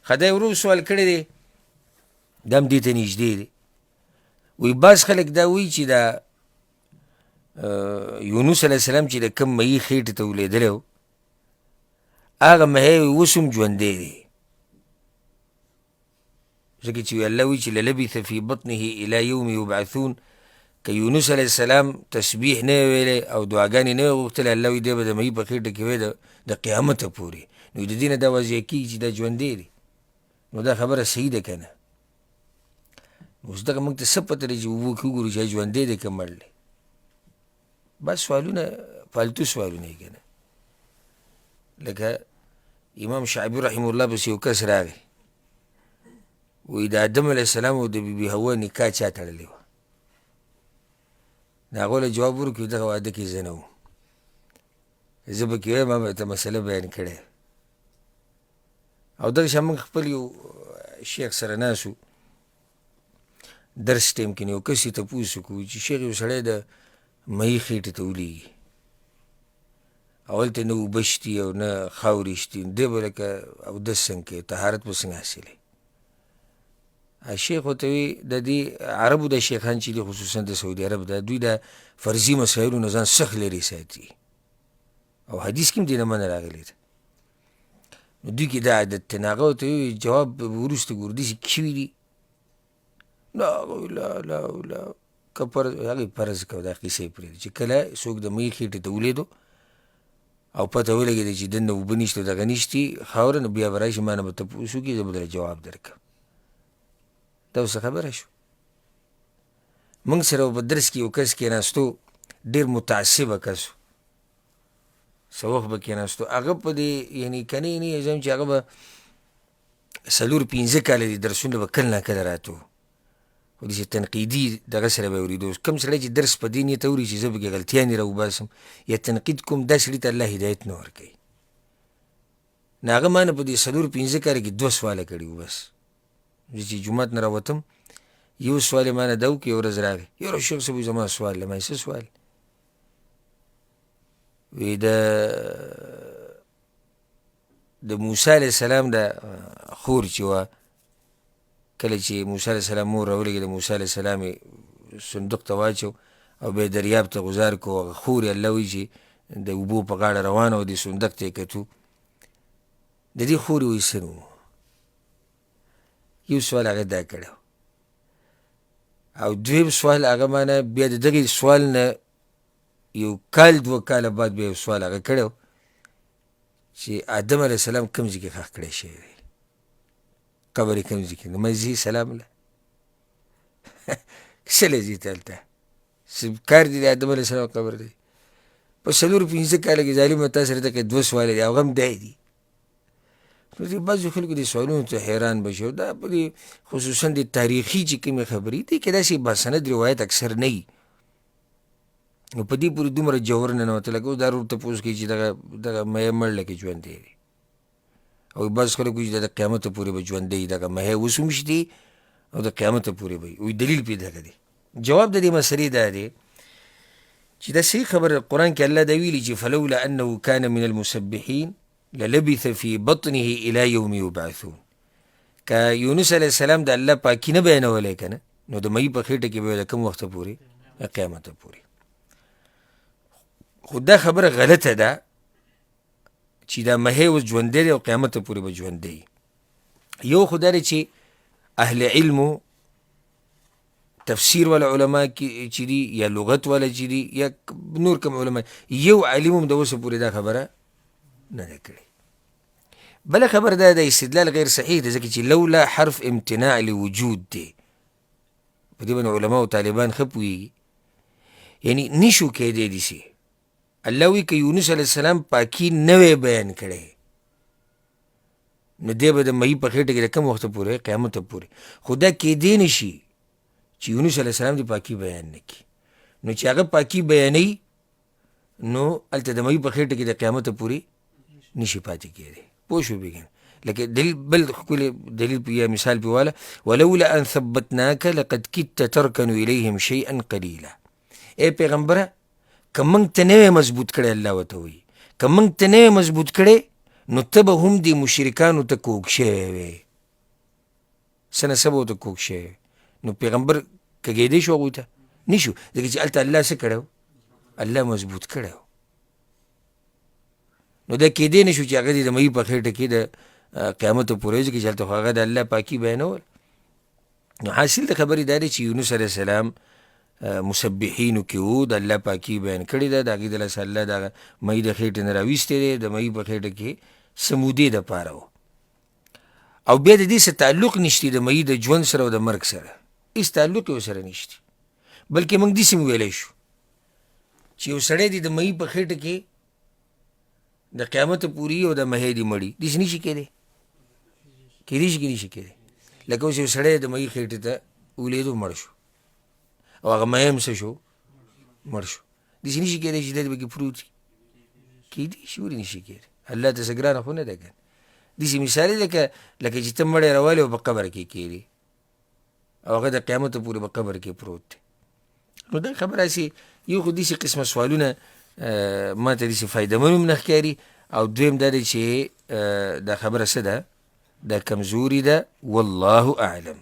خدای ورو سوال کړی دی، دا هم دې ته نږدې دی. وایي بعض خلک دا وایي چې دا یونس علیه السلام چې د کوم مهي خېټې ته ولېدلی و، هغه مهی اوس هم ژوندی دی، ځکه چې الله وایي چې للبث فی بطنه الی یوم یبعثون. که یونس علیه السلام تسبیح نه ویلی او دعاګانې نه وی غوښتلې، الله وایي دی به د مهي په خېټه کې وی د قیامته پورې. نو د دې نه دا واضح کېږي چې دا ژوندی دی. نو دا خبره صحیح ده که نه؟ اوس دغه موږ ته څه پته دی چې اوبو کې وګورو چې ژوندی دی که مړ دی؟ بس سوالونه فالتو سوالونه یې که نه. لکه امام شعبي رحمه الله پسې یو کس راغی، وایي د آدم علیه السلام او د بي بي حوا نکاح چا تړلې وه؟ د هغو له جواب ورکړي دغه واده کې زه نه وم، زه پکې وایم، ما به ته مسله بیان کړې. او دغه شان موږ خپل یو شیخ سره ناست وو درس ټایم کې، نو یو کس یې تپوس وکړو چې شیخ یو سړی د مهي خېټې ته ولېږي، او هلته نه اوبه شتي او نه خاورې شتي، دی به لکه اودس څنګه کوي، طهارت به څنګه حاصلوي؟ شیخ ورته وایي د دې عربو د شیخان چې دي، خصوصا د سعودي عرب ده، دوی د فرضي مسایلو نه ځان سخت لرې ساتي، او حدیث کې هم دې نه منع راغلې ده. نو دوی کې دا عادت دی. نو هغه ورته وویل جواب به وروسته ګورو، داسې شوي دي؟ نه، هغه ویل لا لا لا، که فرض هغې فرض کړه، دا قصه یې پرېږده چې کله څوک د مۍ خېټې ته ولېدو او پته ولګېده چې دننه اوبه نشته، دغه نشتي خاوره، نو بیا به راشي ما نه به تپوس وکړي، زه به درله جواب درکړم. دا اوس خبره شو. موږ سره په درس کې یو کس کېناستو، ډېر متعصبه کس و، څه وخت به کېناستو، هغه په دې یعنې کنې نه ځم چې هغه به 4-5 کاله دې درسونه به کله ناکله راتو، خو داسې تنقیدي دغه سره به یې اورېدو. کوم سړی چې درس په دې نیت اوري چې زه پکې غلطیانې راوباسم یا تنقید کوم، دا سړي ته الله هدایت نه ورکوي. نو هغه ما نه په دې 4-5 کاله کې 2 سواله کړي وو. بس زه چې جومات نه راوتم، یو سوال یې ما نه دا وکړ، یوه ورځ راغی، یاره شیخ صاحب زما سوال دی. ما یې څه سوال؟ وی د موسی علیه السلام د خور چې وه، کله چې موسی علیه السلام مور راولېږي، د موسی علیه السلام یې صندوق ته واچو او بیا یې دریاب ته غوځار کړو. هغه خور یې الله وایي چې د اوبو په غاړه روانه وه، دې صندوق ته یې کتو، د دې خور یې وایي څه نه وو. یو سوال هغه دا کړی او دویم سوال هغه مانه بیا د دغې سوال نه یو کال 2 کاله بعد بیا یو سوال هغه کړی چې آدم علیه السلام کوم ځای کې ښخ کړی شوی دی، قبر یې کوم ځای کې دی؟ ما ځي سلام له څه له ځي ته هلته څه کار دی د آدم علیه السلام قبر دی؟ په 4-5 کاله کې ظالمه تا سره دغه 2 سواله دي، هغه هم دی دي. نو دې بعضو خلکو دې سوالونو ته حیران به شي. دا په دې خصوصا د تاریخي چې کومې خبرې دي کې داسې باسند روایت اکثر نه وي، نو په دې پورې دومره ژور ننوته لکه اوس دا ورور تپوس کوي چې دغه مې مړ لکه ژوندی دی، او بعض خلک وایي چې دا د قیامته پورې به ژوندی وي، دغه مهی اوس هم شتي او د قیامته پورې به وي. وایي دلیل پرې دغه دی. جواب د دې مسئلې دا دی چې دا صحیح خبره قرآن کې الله دا ویلي چې فلولا انه کان من المسبحین للبث فی بطنه الی یوم یبعثون. که یونس علیه السلام د الله پاکي نه بیانولی که نه، نو د مهي په خېټه کې به د کوم وخته پورې؟ د قیامته پورې. خو دا خبره غلطه ده چې دا مهی اوس ژوندی دی او قیامته پورې به ژوندی. یو خو دا دی چې اهل علمو تفسیر والا علما چې دي یا لغت والا چې دي یا نور کوم علما، یو عالم هم د اوسه پورې دا خبره نه ده کړې. بله خبره دا ده استدلال غیر صحیح دی، ځکه چې لولا حرف امتناع لوجود دی، په دې باندې علما او طالبان ښه پوهېږي، یعنی نشو کېدی داسې. الله وایي که یونس علیه السلام پاکي نه وی بیان کړی نو دی به د مهي په خېټه کې د کوم وخته پورې؟ قیامته پورې. خو دا کېدی نه شي چې یونس علیه السلام دې پاکي بیان نه کړي، نو چې هغه پاکي بیانوي نو هلته د مهي په خېټه کې د قیامته پورې نشي پاتې کېدی. پوه شو پرې که نه؟ لکه دلیل بل ښکلی دلیل په یا مثال پې واله، ولولا ان ثبتناک لقد کدت ترکن الیهم شیئا قلیلا. ای پیغمبره که موږ ته نه وی مضبوط کړی، الله ورته وایي که موږ ته نه وی مضبوط کړی نو ته به هم دې مشرکانو ته کوږ شوی وی. څه نه څه به ورته کوږ شوی. نو پیغمبر کږېدی شو هغوی ته؟ نه شو، ځکه چې هلته الله څه کړی و؟ الله مضبوط کړی و. نو دا کېدی نه شو چې هغه دې د مهي په خېټه کې د قیامته پورې، ځکه چې هلته خو هغه د الله پاکي بیانول. نو حاصل د خبرې دا دی چې یونس علیه السلام مسبحینو کې و، د الله پاکي بیان کړې ده، د هغې د لاسه الله دغه مهي د خېټې نه راویستی دی، د مهي په خېټه کې څه مودې دپاره و. او بیا د دې څه تعلق نشته د مهي د ژوند سره او د مرګ سره، هېڅ تعلق یې ورسره نشته. بلکې موږ داسې هم ویلی شو چې یو سړی دې د مهي په خېټه کې د قیامته پورې او د مهی دې مړي، داسې نه شي کېدی؟ کېدی شي که نه شي کېدی؟ لکه اوس یو سړی د مهي خېټې ته ولېدو مړ شو، او هغه مهی هم څه شو؟ مړ شو. داسې نه شي کېدی چې دی دې پکې پروت وي؟ کېدی شي، ولې نه شي کېدی؟ الله ته څه ګرانه خو نه ده که نه. داسې مثال دی لکه چې ته مړی راولې او په قبر کې کښېنې او هغه د قیامته پورې په قبر کې پروت دی. نو دا خبره هسې یو خو داسې قسمه سوالونه ما ته داسې فایدهمن هم نه ښکاري، او دویم دا دی چې دا خبره څه ده؟ دا کمزوري ده، والله اعلم.